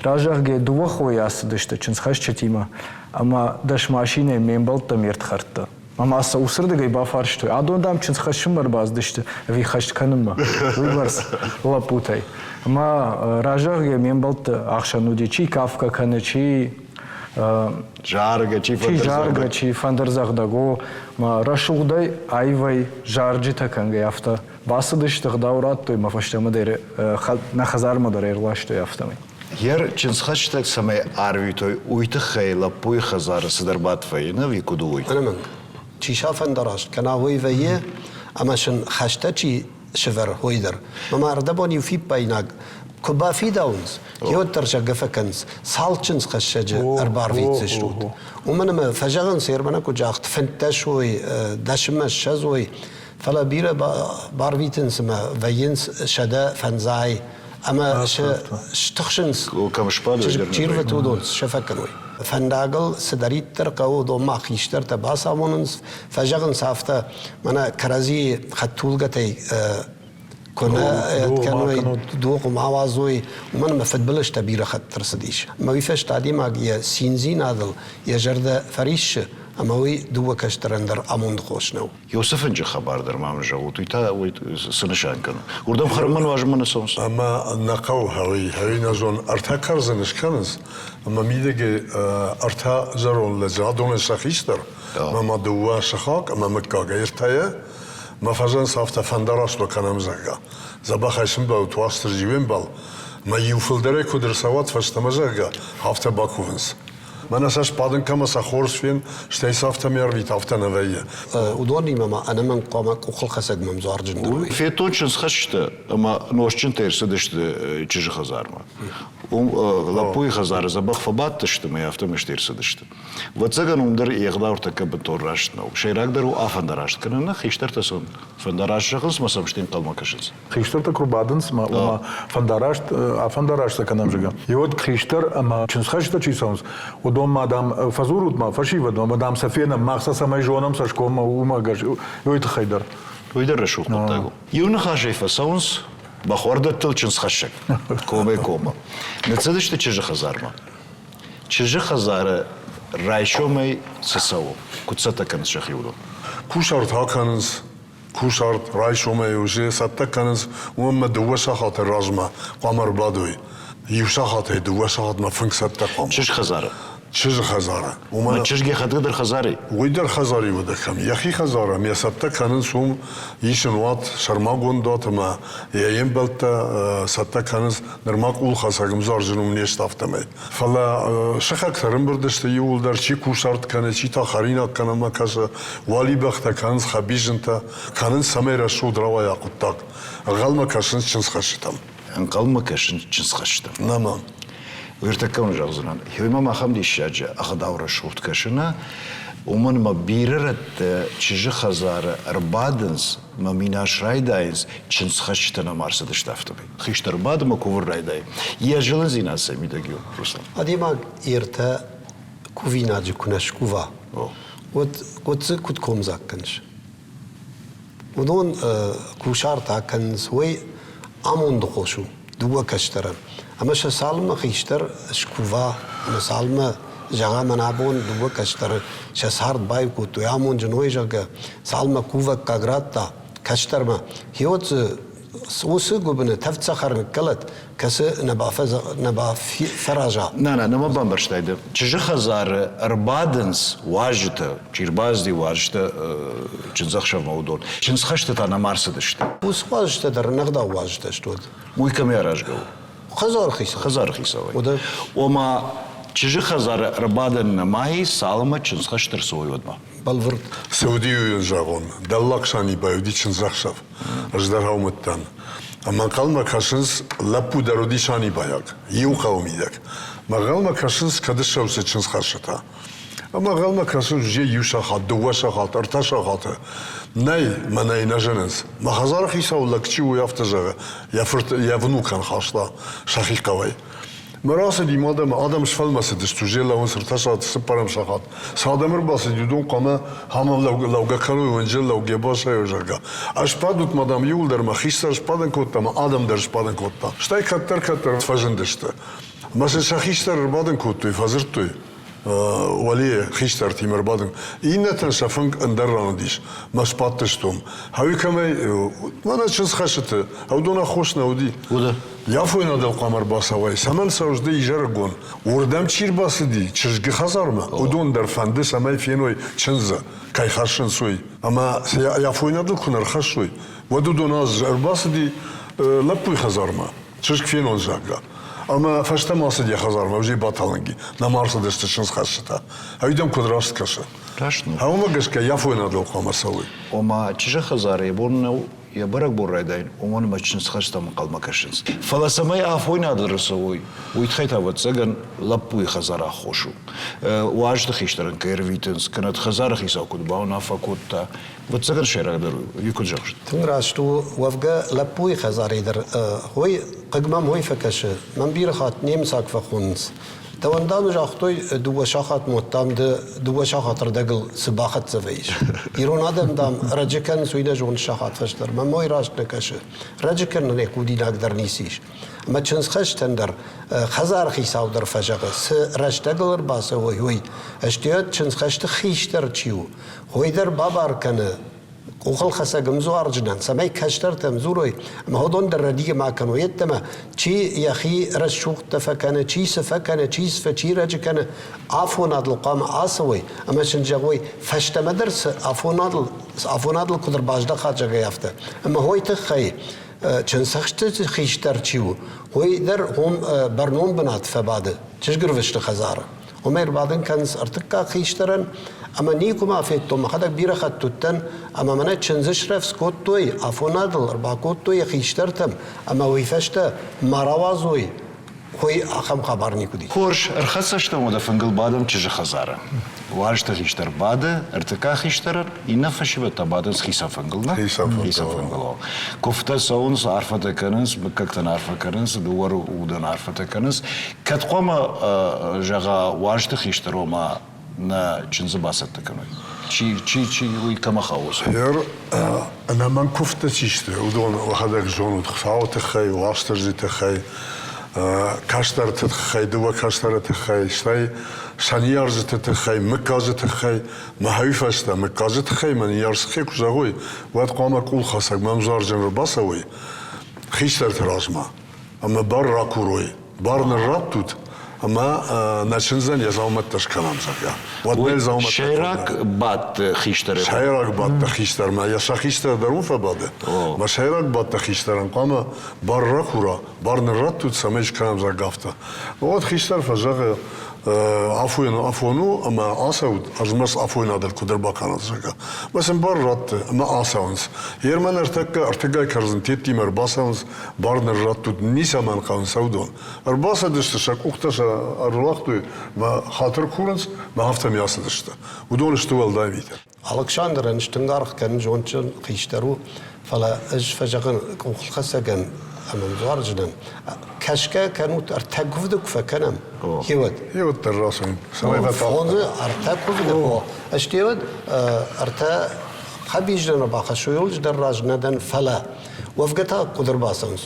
разӕгъгӕ дыууӕ хойы ацыдысты чындзхӕсджытимӕ ӕмӕ 10 машинӕйы ме мбӕлттӕ ме рдхӕрдтӕ. Ӕмӕ сӕ уыцырдыгӕй бафарстой, адон, дам, чындзхӕссынмӕ ӕрбацыдысты ӕви хӕст кӕнынмӕ, уыйбӕрц лӕппутӕй. Ӕмӕ разӕгъгӕ ме мбӕлтты ӕхсӕн уыди, чи кафгӕ кӕны, чи заргӕ, чи чи заргӕ, чи фӕндырдзӕгъдӕг. О, мӕ рӕсугъдӕй, аивӕй зарджытӕ кӕнгӕ афтӕ бацыдысты, ӕгъдау радтой, мӕ фӕстӕмӕ дӕр нӕ хӕдзармӕ дӕр ӕрластой афтӕмӕй. Йӕ чындзхӕстӕг цӕмӕй арвитой, уый тыххӕй лӕппуйы хӕдзары цыдӕр бадт вӕййы, ӕви куыд у уый? Ӕнӕмӕнг. Чи сӕ фӕндараст кӕна, уый вӕййы, ӕмӕ сын хӕстӕ чи сывӕр, уый дӕр. Мӕ ӕрдӕбон иу фиппаинаг куы бафидауынц, уӕддӕр зӕгъгӕ фӕкӕнынц, цал чындзхӕссӕджы ӕрбарвитдзыстут. Уымӕн ӕмӕ фӕзӕгъынц, Ермана куыд загъд, 15 уой, дӕсмӕ ссӕдз уой, фӕлӕ бирӕ барвитынц ӕмӕ вӕййынц 150 ӕмӕ стыхсынц, кӕм сбады, чи рвыты, уыдон сӕ фӕкӕной. Фӕндагыл цыдӕриддӕр хъӕуы, уыдон ма хистӕртӕ бацамонынц, фӕзӕгъынц афтӕ, мӕнӕ кӕрӕдзийы хӕдтулгӕтӕй куы нӕ кӕной, дугъ ма уадзой, уымӕн ӕмӕ фыдбылызтӕ бирӕ хатт ӕрцыдис. Ӕмӕ уый фӕстӕ адӕймаг йӕ циндзинадыл йӕ зӕрдӕ фӕриссы, ӕмӕ уый дыууӕ кӕстӕрӕн дӕр амонды хос нӕу. Иосы фынджы хабар дӕр ма мын зӕгъут, уый та уый цы нысан кӕны? Уырдӕм хӕрынмӕ нуазынмӕ нӕ цӕуынц? Ӕмӕ нӕ хъӕуы хӕри, хӕри нӕ зон, ӕртӕ кӕрдзыны скӕнынц, ӕмӕ мидӕгӕй ӕртӕ зӕронд лӕджы, адонӕн сӕ хистӕр, ӕмӕ ма дыууӕ сыхаг ӕмӕ мыггаг ӕртӕйӕ, мӕ фӕзӕнц афтӕ фӕндараст уӕ кӕнӕм, зӕгъгӕ. Дзӕбӕхӕй сымбӕлут Уастырджи уе мбал, мӕ иу фылдӕрӕй куыд ӕрцӕуат фӕстӕмӕ, зӕгъгӕ, афтӕ бакувынц. Мӕнӕ сӕ сбадын кӕмӕ сӕ хорз фен, стӕй сӕ афтӕ ме рвит, афтӕ нӕ вӕййы. Уыдонимӕ ма ӕнӕмӕнг хъуамӕ къухылхӕцӕг мӕмдзуарджын дӕр уой. Федтон чындзхӕсджытӕ ӕмӕ нозтджынтӕ ӕрцыдысты чызджы хӕдзармӕ. Уым лӕппуйы хӕдзары дзӕбӕх фӕбадтысты ӕмӕ афтӕмӕй стӕй ӕрцыдысты. Ӕвӕццӕгӕн уым дӕр йе гъдау ӕртӕккӕ бынтон раст нӕу. Сӕйрагдӕр у афӕндараст кӕнын, нӕ хистӕртӕ сын фӕндараст зӕгъынц ӕмӕ сӕм стӕй ӕнхъӕлмӕ кӕсынц. Хистӕртӕ куы рбадынц, ма ома фӕндараст, афӕндараст сӕ кӕнӕм, зӕгъгӕ. Иуӕд хистӕр ӕмӕ чындзхӕсджытӕ чи цӕуынц, уыдон ма, дам, фӕдзурут ма фӕсивӕдмӕ, ӕмӕ, дам, сӕ фенӕм, мах сӕ цӕмӕй зонӕм цӕсгоммӕ, уымӕ гӕсгӕ, уый тыххӕй дӕр. Уый дӕр рӕсугъд хъуыддаг у. Иу ныхасӕй фӕцӕуынц бӕхуӕрдӕттыл чындзхӕссӕг комӕй-коммӕ. Ныццыдысты чызджы хӕдзармӕ. Чызджы хӕдзары райсомӕй цы цӕуы, куыд цӕттӕ кӕнынц сӕхи уыдон? Кусарт акӕнынц, кусарт райсомӕй уже цӕттӕ кӕнынц, уымӕн дыууӕ сахаты размӕ хъуамӕ ӕрбадой. Иу сахатӕй дыууӕ сахатмӕ фынг цӕттӕ хъуамӕ. Чызг хӕдзары? Чызджы хӕдзары. Уымӕн чызг йӕхӕдӕг дӕр хӕдзары? Уый дӕр хӕдзары уыд кӕм. Йӕхи хӕдзары ӕмӕ йӕ цӕттӕ кӕнынц уым, ис ын уат, сӕрмагонд уат ӕмӕ йӕ йе мбӕлттӕ цӕттӕ кӕнынц, нырма къулхӕцӕг ӕмдзуарджын уым не сты, афтӕмӕй. Фӕлӕ сыхӕгтӕ ӕрӕмбырд сты иууылдӕр, чи кусарт кӕны, чи та хӕринаг кӕнынмӕ кӕсы, уӕлибӕхтӕ кӕнынц, хӕбизынтӕ кӕнынц, цӕмӕй рӕсугъд рауайа хъуыддаг. Ӕнхъӕлмӕ кӕсынц чындзхӕсджытӕм. Ӕнхъӕлмӕ кӕсынц чындзхӕсджытӕм. Нӕма. Ӕртӕккӕ уын зӕгъдзынӕн, уый мӕм ахӕм диссаджы ӕгъдау рӕсугъд кӕсы, нӕ, уымӕн ӕмӕ бирӕ рӕтты чызджы хӕдзары ӕрбадынц мӕ минас райдайынц, чындзхӕсджытӕ нӕма ӕрцыдысты, афтӕмӕй. Хистӕр бады мӕ кувын райдайы. Йӕ зылындзинад сӕ мидӕг у, Руслан. Адӕймаг ӕртӕ кувинаджы куы нӕ скува, уӕд, уӕд дзы куыд комдзаг кӕныс? Уыдон кусарт акӕнынц, уый амонды хос у дыууӕ кӕстӕрӕн. Ӕмӕ сӕ цалынмӕ хистӕр скува, ӕмӕ цалынмӕ зӕгъа, мӕн абон дыууӕ кӕстӕры сӕ цард баиу кодтой, амонджын уой, зӕгъгӕ, цалынмӕ кувӕггаг радта кӕстӕрмӕ, гъеуӕд дзы Уыцы гуыбыны тӕвд цӕхӕр ныккӕлӕд, кӕцы нӕ бафӕраза. Нӕ, нӕ, нӕ мӕ бамбӕрстай ды. Чызджы хӕдзары ӕрбадынц уазджытӕ, чи рбацыди уазджытӕ чындзӕхсӕвмӕ уыдон. Чындзхӕстытӕ нӕма ӕрцыдысты. Уыцы уазджытӕ дӕр ӕнӕгъдау уазджытӕ сты уӕд. Уый кӕмӕй аразгӕ у? Хӕдзары хицау. Хӕдзары хицауӕй. Ома чызджы хӕдзары ӕрбадӕн нӕма и, цалынмӕ чындзхӕст ӕрцӕуой, уӕдмӕ. Бӕлвырд. Цы уыди, уый йын зӕгъон. Дӕллаг Санибайы уыди чындзӕхсӕв. Ӕз дӕр аумыдтӕн. Ӕмӕ ӕнхъӕлмӕ кӕсынц, лӕппу дӕр уыди Санибайаг, иу хъӕуы мидӕг. Мӕ ӕнхъӕлмӕ кӕсынц, кӕд ссӕуцы чындзхӕсджытӕ. Ӕмӕ ӕнхъӕлмӕ кӕсынц уже иу сахат, дыууӕ сахат, ӕртӕ сахаты. Нӕй, мӕнӕй нӕ зынынц. Мӕ хӕдзары хицау лӕг чи у, уый афтӕ зӕгъы, йӕ фырт йӕ внукӕн хаста сӕхи хъӕуӕй. Мӕ рацыди мад ӕмӕ адӕм сфӕлмӕцыдысты, уже лӕууынц ӕртӕ сахаты, цыппӕрӕм сахат. Цы адӕм ӕрбацыди, уыдон хъуамӕ ам лӕугӕ кӕной, уынджы лӕугӕ баззайой, зӕгъгӕ. Ӕз сбадут, мадам, иууылдӕр мӕ хистӕр сбадын кодта ӕмӕ адӕм дӕр сбадын кодта. Стӕй кӕддӕр-кӕддӕр фӕзындысты. Ӕмӕ сын сӕ хистӕр ӕрбадын кодтой, фӕдзырдтой. Уӕлейы хистӕртимӕ ӕрбадын. Иннӕтӕн сӕ фынг ӕндӕр ран уыдис. Мӕ сбадтыстон. Хауи кӕмӕй, мӕнӕ чындзхӕссыты, уыдон аххос нӕ уыди. Уыды. Йӕ афойнадыл хъуамӕ ӕрбацӕуай. Цӕмӕн цӕуыс ды изӕрыгон? Уырдӕм чи рбацыди, чызджы хӕдзармӕ, уыдон дӕр фӕнды, цӕмӕй феной чындзы, кӕй хӕссынц, уый. Ӕмӕ сӕ йӕ афойнадыл куы нӕ рхӕссой, уӕд уыдон аз ӕрбацыди лӕппуйы хӕдзармӕ. Чызг фенон, зӕгъгӕ. Ӕмӕ фӕстӕмӕ ацыд йӕ хӕдзармӕ, уый баталынг и. Нӕма ӕрцыдысты чындзхӕсджытӕ. Ӕви дӕм куыд раст кӕсы? Раст нӕу. Уымӕ гӕсгӕ йӕ афойнадыл хъуамӕ цӕуой. Ома, чызджы хӕдзары йӕ бон нӕу йӕ бӕрӕгбон райдайын, уымӕн ӕмӕ чындзхӕстӕм ӕнхъӕлмӕ кӕсынц. Фӕлӕ цӕмӕй афойнадыл ӕрцӕуой, уый тыххӕй та, ӕвӕццӕгӕн, лӕппуйы хӕдзар аххос у. Уазджыты хистӕрӕн кӕй ӕрвитынц, кӕнӕ хӕдзары хицау куыд бауынаффӕ кодта, ӕвӕццӕгӕн, сӕйрагдӕр уый куыд зӕгъыс? Тынг раст у, уӕвгӕ лӕппуйы хӕдзарӕй дӕр ой, хъыг мӕм уый фӕкӕсы. Мӕн бирӕ хатт немыцаг фӕхонынц. Дӕуӕн, дам, загътой, дыууӕ сахат модтам ды дыууӕ сахаты рдӕгыл цы бахӕццӕ вӕййыс. Ирон адӕм, дам, рӕджы кӕнынц, уый нӕ зоны сахат фӕстӕдӕр. Мӕ мой раст нӕ кӕсы. Рӕджы кӕнынӕй худинаг дӕр ницы ис. Ӕмӕ чындзхӕстӕн дӕр хӕдзары хицау дӕр фӕзӕгъы, цы рӕстӕгыл ӕрбацӕуой, уый. Стӕй чындзхӕсты хистӕр чи у, уый дӕр бабар кӕны къухылхӕцӕг ӕмдзуарджынӕн, цӕмӕй кӕстӕртӕ ӕмдзурой ӕмӕ уыдон дӕр рӕдийгӕ ма кӕной йеддӕмӕ, чи йӕхи рӕсугъдтӕ фӕкӕны, чи цы фӕкӕны, чи цы чи рӕджы кӕны, афонадыл хъуамӕ ацӕуой ӕмӕ сын зӕгъой, фӕстӕмӕ дӕр цы афонадыл, афонадыл куыд ӕрбаздӕхат, зӕгъгӕ, афтӕ. Ӕмӕ уый тыххӕй чындзхӕсты хистӕр чи у, уый дӕр уым бӕрнон бынат фӕбады чызгырвысты хӕдзары. Уымӕй ӕрбадын кӕнынц ӕртыккаг хистӕрӕн, ӕмӕ никуыма федтон, мӕхӕдӕг бирӕ хатт уыдтӕн, ӕмӕ мӕнӕ чындзы срӕвдз кодтой, афонадыл ӕрбакодтой йӕ хистӕртӕм, ӕмӕ уый фӕстӕ ма рауадзой, уый ахӕм хабар никуыд ис. Хорз, ӕрхӕццӕ стӕм уӕдӕ фынгыл бадӕм чызджы хӕдзары. Уарзты хистӕр бады, ӕртыккаг хистӕрӕн, иннӕ фӕсивӕд та бадынц хицӕн фынгыл, нӕ? Хицӕн фынгыл. Хицӕн фынгыл. Куывтӕ цӕуынц, арфӕтӕ кӕнынц, мыггӕгтӕн арфӕ кӕнынц, дыууӕ удӕн арфӕтӕ кӕнынц. Кӕд хъуамӕ зӕгъа уазты хистӕр, ома нӕ чындзы бацӕттӕ кӕной? Чи, чи, чи, уый кӕмӕ хауы? Ер ӕнӕмӕнг куывдтӕ чи сты, уыдон уӕхӕдӕг зонут Хуыцауы тыххӕй, Уастырджи тыххӕй, кӕстӕрты тыххӕй, дыууӕ кӕстӕры тыххӕй, стӕй сӕ ныййарджыты тыххӕй, мыггаджы тыххӕй. Мӕхи фӕстӕ мыггаджы тыххӕй мӕ ныййарджыты куы зӕгъой, уӕд хъуамӕ къулхӕцӕг мӕм дзуарджын ӕрбацӕуой хистӕрты размӕ ӕмӕ бар ракурой, бар нын раттут ӕмӕ нӕ чындзӕн йӕ дзаумӕттӕ скӕнӕм, зӕгъгӕ. Уӕд нӕ дзаумӕттӕ Сӕйраг бадты хистӕры Сӕйраг бадты хистӕрмӕ йӕ сӕ хистӕр дӕр уым фӕбады. Мӕ сӕйраг бадты хистӕрӕн хъуамӕ бар ракура, бар нын раттут, цӕмӕй скӕнӕм, зӕгъгӕ, афтӕ. Уӕд хистӕр фӕзӕгъы, афон, афон у ӕмӕ ацӕут, ӕрмӕст афойнадыл куыд ӕрбакӕнат, зӕгъгӕ. Мӕ сын бар ратты ӕмӕ ацӕуынц. Ермӕн ӕртӕккӕ ӕртыгай кӕрдзын теттимӕ ӕрбацӕуынц, бар нын раттут, ницӕмӕн хъӕуынц уыдон. Ӕрбацыдысты, сӕ къухтӕ сӕ ӕруагътой, мӕ хатыр курынц, мӕ афтӕмӕй ацыдысты. Уыдон сты уӕлдай митӕ. Алыксандрӕн стынг аргъ кӕнын зондджын хистӕр у, фӕлӕ ӕз фӕзӕгъын къухылхӕцӕгӕн ӕмӕ ӕмдзуарджынӕн, кӕсгӕ кӕнут ӕртӕ куывды куы фӕкӕнӕм, хиуӕд. Хиуӕд дӕр рацӕуын. Цӕмӕй Фондзы ӕртӕ куывды, о. Ӕз ӕртӕ хӕбизджын ӕрбахӕссой, ӕз дӕр разы нӕ дӕн, фӕлӕ уӕвгӕ та куыд ӕрбацӕуынц?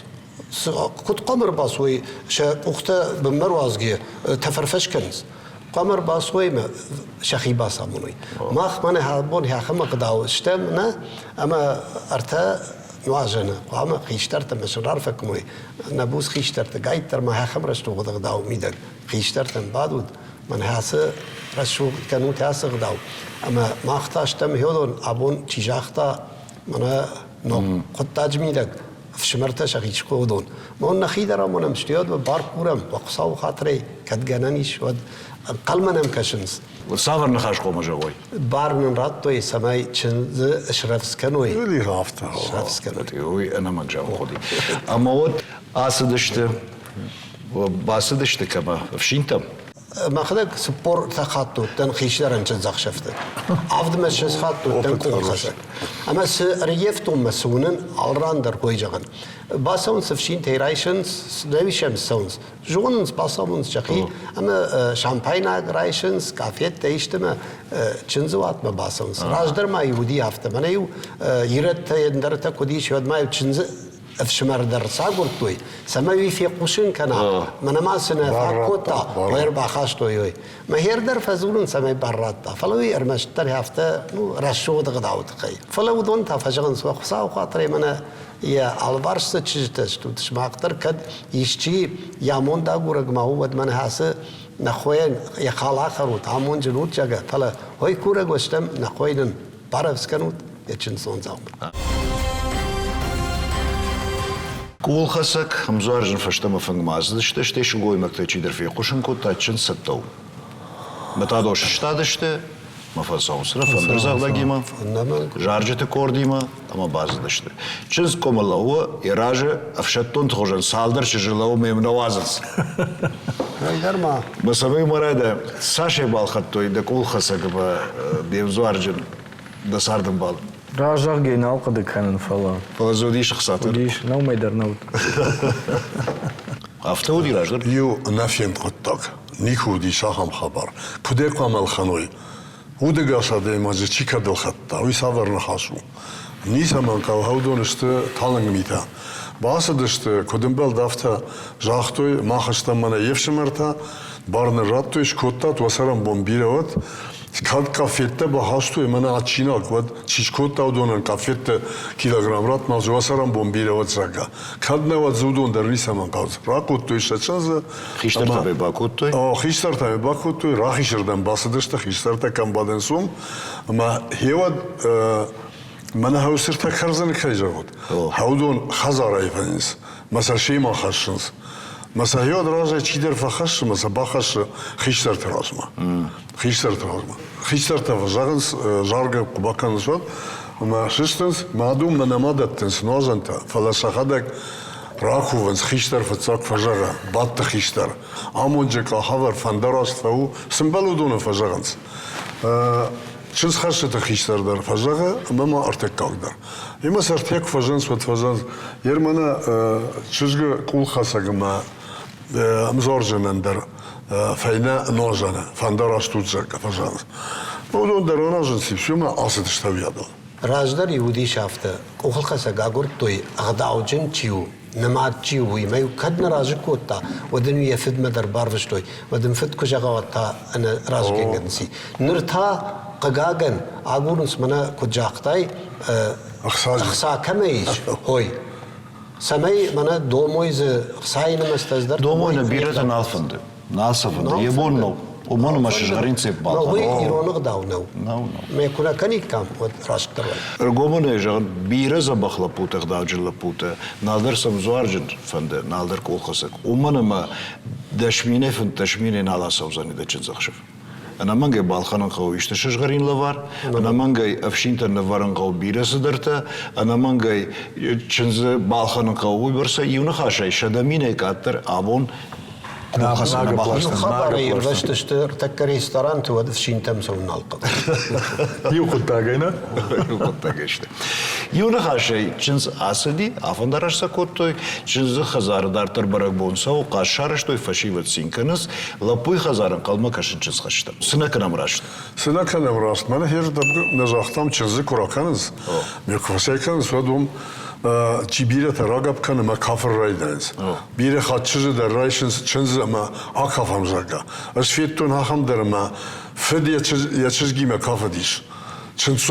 Куыд хъуамӕ ӕрбацӕуой, сӕ къухтӕ бынмӕ руадзгӕ тӕфӕрфӕс кӕнынц. Хъуамӕ ӕрбацӕуой ӕмӕ сӕхи бацамоной. Мах мӕнӕ абон ахӕм ӕгъдау стӕм, нӕ, ӕмӕ ӕртӕ нуазӕны хъуамӕ хистӕртӕ мӕ сын рарфӕ кӕной, нӕ буц хистӕртӕ, гайддӕр ма ахӕм рӕсугъд ӕгъдау мидӕг хистӕртӕн бадут, мӕн ацы рӕсугъд кӕнут ацы ӕгъдау. Ӕмӕ мах та стӕм хеодон, абон чи загъта, мӕнӕ ног хъуыддаджы мидӕг ӕфсымӕртӕ сӕхи скодон. Мон нӕхи дӕр амонӕм, стӕй бар курӕм, Хуыцауы хатырӕй кӕд гӕнӕн ис, уӕд ӕнхъӕлмӕ нӕм кӕсынц. Цавӕр ныхас хъуамӕ зӕгъой? Бар нын радтой, цӕмӕй чындзы срӕвдз кӕной. Афтӕ. Срӕвдз кӕной. Уый ӕнӕмӕнг зӕгъын хъуыди. Ӕмӕ уӕд ацыдысты, бацыдысты кӕмӕ? Ӕфсинтӕм? Мӕхӕдӕг 40 хатт уыдтӕн хистӕрӕн чындзӕхсӕвты. Авдмӕ 20 хатт уыдтӕн къухылхӕцӕг. Ӕмӕ цы ӕрййӕфтон мӕ цы уынын, алран дӕр кой зӕгъын. Бацӕуынц ӕфсинтӕй райсынц, нӕуи сӕм цӕуынц. Зонынц, бацӕуынц сӕхи ӕмӕ шампайнаг райсынц, къафеттӕ исты чындзы уатмӕ бацӕуынц. Раздӕр ма-иу уыди афтӕ. Мӕнӕ-иу ирӕттӕ, ӕндӕртӕ куыд ис, уӕд ма-иу чындзы ӕфсымӕр дӕр цагуырдтой, цӕмӕй уый фехъусын кӕна, мӕнӕ ма цы нӕ фаг кодта, уый ӕрбахастой уый. Мӕ дӕр фӕдзурын, цӕмӕй бар радта, фӕлӕ уый ӕрмӕстдӕр афтӕ ну, рӕсугъд ӕгъдауы тыххӕй. Фӕлӕ уыдон та фӕзӕгъынц, уӕ Хуыцауы хатырӕй мӕнӕ йӕ алыварс цы чызджытӕ стут, сымах дӕр кӕд исчи йӕ амонд агурӕг ма у, уӕд мӕнӕ ацы нӕ хойӕн йӕ хал ахӕрут, амонджын ут, зӕгъгӕ, фӕлӕ ой курӕг уӕ стӕм, нӕ хой нын барӕвдз кӕнут йӕ чындздзон дзаумӕ. Къулхӕцӕг ӕмдзуарджын фӕстӕмӕ фынгмӕ ацыдысты, стӕй сылгоймӕгтӕй чидӕр фехъусын кодта, чындз цӕттӕ у. Мытъадо сыстадысты, мӕ фӕцӕуынц фӕндырдзӕгъдӕгимӕ, зарджыты къордимӕ ӕмӕ бацыдысты. Чындз къуымы лӕууы, йӕ разы ӕфсӕддонты хуызӕн цалдӕр чызджы лӕууы ӕмӕ йӕм нӕ уадзынц. Дӕр ма. Мӕ цӕмӕй ма райда, цасӕй балхӕдтой дӕ къулхӕцӕг ӕмӕ де мдзуарджын дӕ цардӕмбал? Разӕгъгӕ нал хъуыды кӕнын, фӕлӕ. Фӕлӕ дзы уыдис ӕхцатӕ? Уыдис, наумӕй дӕр нӕ уыд. Афтӕ уыди раздӕр? Иу ӕнӕфенд хъуыддаг. Никуы уыдис ахӕм хабар. Куыдӕй хъуамӕ ӕлхӕной? Удӕгас адӕймаджы чи кӕд ӕлхӕдта, уый цавӕр ныхас у? Ницӕмӕн хъӕуы, уыдон сты талынг митӕ. Бацыдысты, куыд ӕмбӕлд, афтӕ загътой, мах стӕм мӕнӕ йе фсымӕртӕ, бар нын радтой, скодтат, уӕ цӕрӕнбон бирӕ уӕд. Кӕд къафеттӕ бахастой мӕнӕ адджинаг, уӕд чи скодта уыдонӕн къафетты килограмм ратт, ма дзы уӕ цӕрӕнбон бирӕ уӕд, зӕгъгӕ. Кӕд нӕ уӕд дзы уыдон дӕр ницӕмӕн хъӕуынц. Ракодтой сӕ чындзы. Хистӕртӕ ме бакодтой? О, хистӕртӕ ме бакодтой, рахизырдӕм бацыдысты, хистӕртӕ кӕм бадынц, уым. Ӕмӕ гъеуӕд мӕнӕ хӕусыртӕ кӕрдзыны кӕй зӕгъут, уыдон хӕдзарӕй фӕнынц, мӕ сӕ семӕ хӕссынц. Мӕ сӕ гъеуӕд разӕй чидӕр фӕхӕссы, мӕ сӕ бахӕссы хистӕрты размӕ. Хистӕрты размӕ. Хистӕртӕ фӕзӕгъынц, заргӕ куы бакӕнынц, уӕд ӕмӕ сыстынц, мӕ адон мӕ нӕма дӕттынц нуазӕнтӕ, фӕлӕ сӕхӕдӕг ракувынц, хистӕр фыццаг фӕзӕгъы, бадты хистӕр. Амонджы къахӕвӕр фӕндараст фӕу, цы мбӕлы уыдонӕн фӕзӕгъынц. Чындзхӕсджыты хистӕр дӕр фӕзӕгъы ӕмӕ ма ӕртыккаг дӕр. Ӕмӕ сӕ ӕртӕ куы фӕзӕгъынц, уӕд фӕзӕгъынц, йе рмӕнӕ чызгы къулхӕцӕг ӕмӕ ӕмзорджынӕн дӕр фӕйнӕ нозаны фӕндараст ут, зӕгъгӕ, фӕзӕгъынц. Уыдон дӕр аразынц ипсюмӕ ацыдысты ӕвйадыл. Раздӕр-иу уыдис афтӕ, къухылхӕцӕг агуырдтой, ӕгъдауджын чи у, нымад чи у, уый кӕд нӕ разы кодта, уӕд ын йӕ фыдмӕ дӕр барвыстой. Уӕд ын фыд куы зӕгъа, уӕд та ӕнӕ разыгӕнгӕ нци. Ныр та, хъыгагӕн, агурынц мӕнӕ, куыд загътай, ӕхца кӕмӕ ис, ой. Цӕмӕй мӕнӕ домой дзы хцайы нымӕцтӕ дӕр. Домой нӕ бирӕтӕ нал фӕнды. Нал сӕ фӕнды. Йӕ бон нӕу. Уымӕн ӕмӕ сызгъӕрин цепь балхӕнын. Уый ирон ӕгъдау нӕу. Нӕу, нӕу. Мӕ куы нӕ кӕниккам, уӕд растдӕр уаид. Ӕргомонӕй зӕгъын, бирӕ дзӕбӕх лӕппутӕ, ӕгъдауджын лӕппутӕ, налдӕр сӕм дзуарджын фӕнды, налдӕр къуххӕцӕг. Уымӕн ӕмӕ 10 000-ӕй 15 000-ӕй нал ацӕудзӕни дӕ чындзӕхсӕв. Ӕнӕмӕнгӕй балхӕнын хъӕуы исты сызгъӕрин лӕвар, ӕнӕмӕнгӕй ӕфсинтӕн нывӕрын хъӕуы бирӕ цыдӕртӕ, ӕнӕмӕнгӕй чындзы балхӕнын хъӕуы уыйбӕрцӕй иу ныхасӕй 100 000-ӕй къаддӕр абон Иу хабарӕй ирвӕзтысты ӕртӕккӕ ресторанты, уӕд ӕфсинтӕм цӕуын нал хъӕуы. Иу хъуыддагӕй нӕ? Иу хъуыддагӕй сты. Иу ныхасӕй чындз ацыди, афӕндараст сӕ кодтой, чындзы хӕдзары дарддӕр бӕрӕгбон цӕуы, хъаз сарӕзтой, фӕсивӕд цин кӕнынц, лӕппуйы хӕдзар ӕнхъӕлмӕ кӕсын чындзхӕстӕм. Цы нӕ кӕнӕм раст? Цы нӕ кӕнӕм раст? Мӕнӕ нӕ загътам, чындзы куы ракӕнынц, ме куы фӕцӕй кӕнынц, уӕд уым чи бирӕтӕ рагӕпп кӕны ӕмӕ кафын райдайынц. Бирӕ хатт чызджы дӕр райсынц чындзы ӕмӕ акафӕм, зӕгъгӕ. Ӕз федтон ахӕм дӕр ӕмӕ фыд йӕ чызгимӕ кафыдис. Чындздзон.